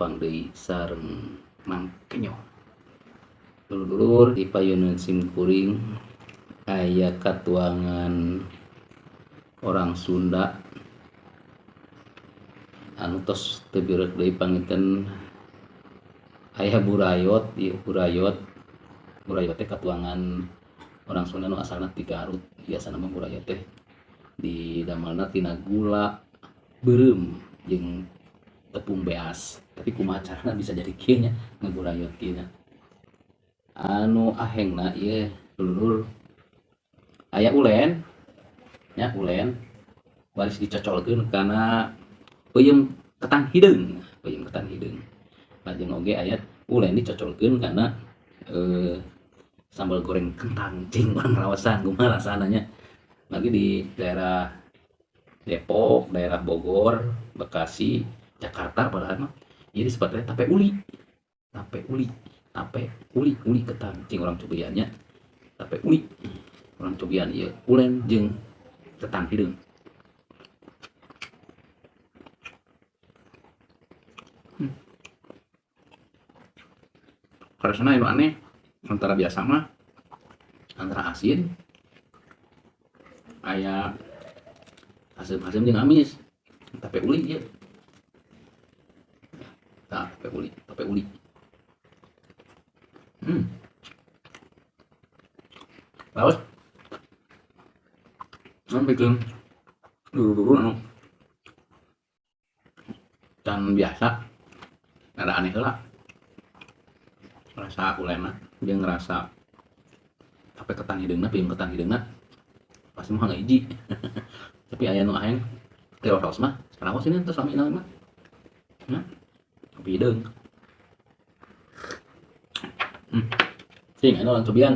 Tepang deui sareng Mang Kenyo. Dulur-dulur di payuneun sim kuring aya katuangan orang Sunda anu tos teu bireuk deui panginten aya burayot, ieu burayot. Burayot teh katuangan orang Sunda nu asalna ti Garut. Biasana mah burayot teh didamelna tina gula beureum jeung tepung beas. Tapi kumaha carana bisa jadi kieu nya ngaburayot kieu nya. Anu ahengna ieu dulur aya ulen nya, ulen baris dicocolkeun kana peuyeum ketan hideung, peuyeum ketan hideung. Lajeng oge aya ulen dicocolkeun kana sambal goreng kentang. Cing urang raosan kumaha rasana nya. Lagi di daerah Depok, daerah Bogor, Bekasi, Jakarta padahal mah ieu disebutnya tape uli. Tape uli, tape uli, uli ketan. Cing urang cobian nya. Tape uli. Urang cobian ieu ulen jeung ketan hideung. Karena anu aneh antara biasa mah antara asin aya asem-asem jeung amis. Tape uli ieu. Tah, tape uli, tape uli. Laos. Nan bikin dulu-dulu anu can biasa rada aneh heula. Rasa ulena jeung rasa tape ketan hideungna, peuyeum ketan hideungna pasti mah hiji. Tapi aya nu aheng teh raos mah, raos ini teh sami mah. Nah, tapi hideung. Cing anu urang cobian.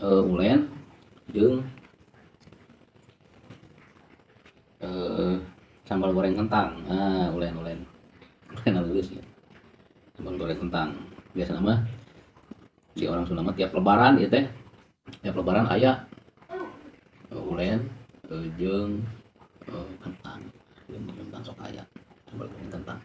Ulen jeung sambal goreng kentang. Ah, ulen-ulen. Ulen halus ya. Sambal goreng kentang. Biasana mah di orang Sunda mah tiap lebaran ieu teh. Tiap lebaran aya ulen jeung kentang. Jeung kentang sok aya sambal goreng kentang.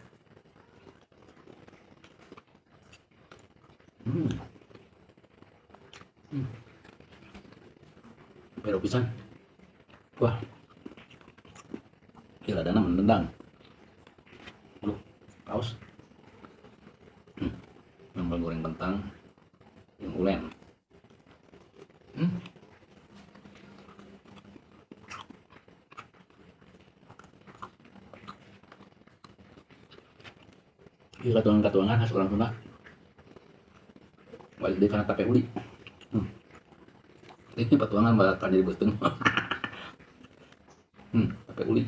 Pero pisan. Wah. Ieu ladana menendang. Aduh, raos. Sambal goreng kentang jeung ulen. Ieu katuangan-katuangan khas orang Sunda. Balik deui kana tape uli. Ini patuangan bakal jadi beuteung. Tape uli.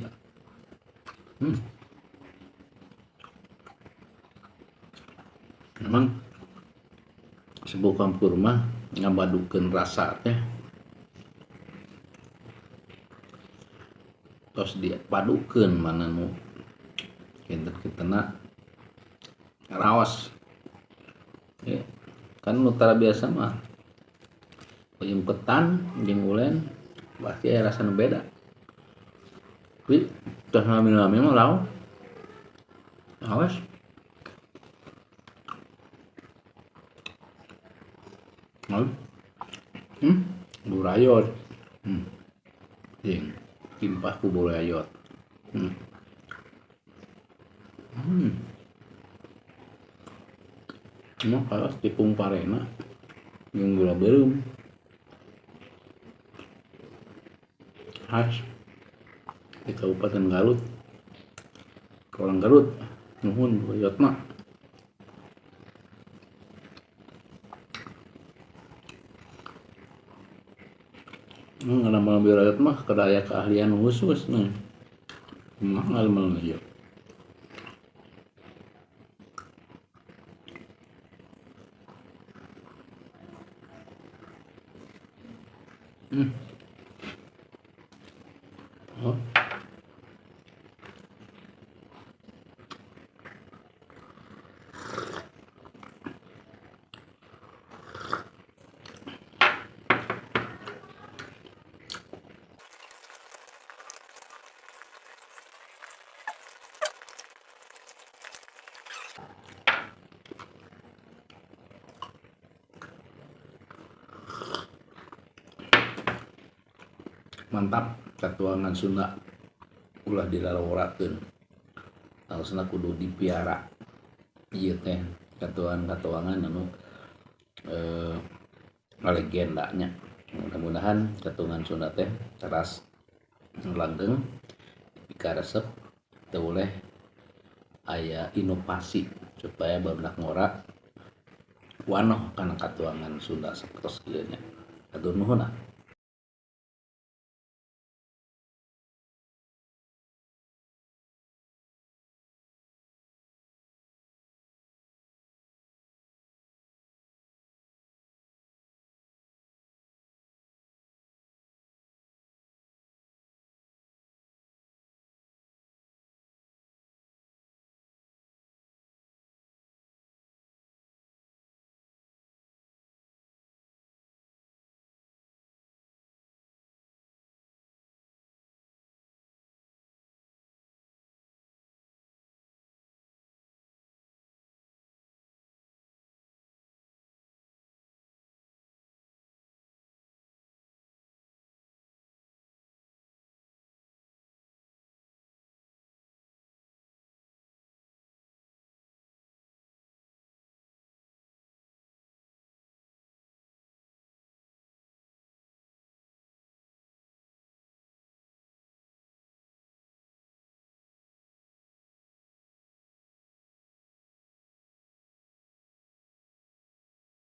Memang sebuah kampung mah ngabadukeun rasa teh tos dipadukeun mana nu kinten-kintena raos. Ya, kan nu tara biasa mah peuyeum ketan jeung ulen pasti aya rasa nu beda. Tapi tos lami-lami mah raos. Raos. Burayot. Jeung kimpah ku burayot. Mah kalau tepung parena jeung gula beureum. Khas di Kabupaten Garut. Orang Garut nuhun burayot mah. Ngadamel burayot mah kada aya keahlian khusus nih. Mah ngadamel ieu. Oh. Mantap katuangan Sunda, ulah dilalaworakeun, harusna kudu dipiara ieu teh katuangan-katuangan anu legendanya. Mudah-mudahan katuangan Sunda teh teras langgeng, dipikaresep, teu boleh aya inovasi supaya barudak ngora wanoh kana katuangan Sunda sapertos kieu nya. Hatur nuhun ah.